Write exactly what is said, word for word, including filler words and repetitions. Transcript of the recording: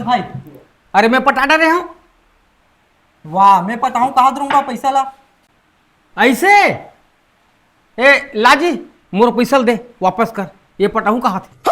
भाई, अरे मैं पटा डरे हूँ। वाह, मैं पटाहूँ कहा दूंगा पैसा ला। ऐसे? ए लाजी, मोर पैसा ल दे, वापस कर। ये पटाहूँ कहा थे।